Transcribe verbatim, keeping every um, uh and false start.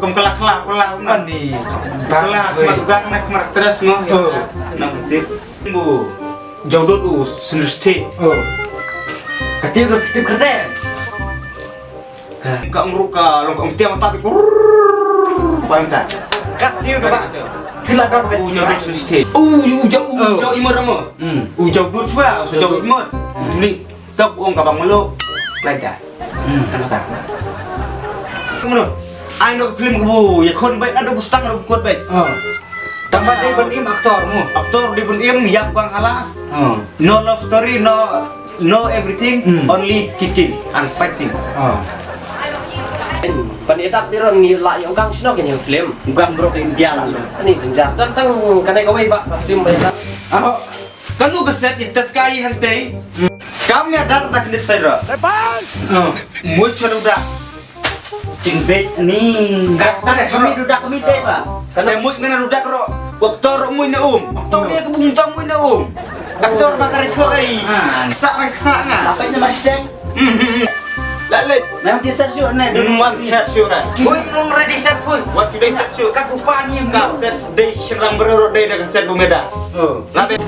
Kum kala kala kala. Ani. Kala khmat gang na khmat tres mo. Oh. Na tip. Bu. Jaw dud u sendiri state. Oh. Katip katip kerte. Ka ngru ka long ka tiang ta. Bang ta. Katip ka ba. Pila dot bet. U jaw dud sendiri state. U jaw u jaw imor mo. Hmm. U jaw dud swa, u jaw imor. Juli. Tok ong ka bang melo. Lain ta. Hmm. Tang ta. Kumno? Ai no film ku ya khon bai na do bustang do kut bai. Oh. Tang ba dei ban im aktor mo. Aktor dei ban im yap bang halas. Oh. No love story, no no everything, hmm, only kicking and fighting. Oh. Pan edat biron ni la yo gang sino kan film. Gang bro ke India la lo. Ani jinjar tang tang kanai kawai ba film bai ta. Oh. Kanu ka set ïa ta sky hangtei. Kam ïa dar da kine sai ra. Mut chalu da. Jingbeit ni. Ka sta kami duda kami te ba. Te mut ngana duda ro. Waktu ro mut na um. Waktu dia ke bung tong mut na um. Waktu ba kari ko ai. Ksa rang ksa nga. Apa ini mas deng? Lalit. Nang ti set shoot ne. Dun mas set shoot ne. Pun mong ready set pun. What today set shoot? Ka kupa ni ka set dei shrang berero dei da ka set bumeda. Oh. Labe.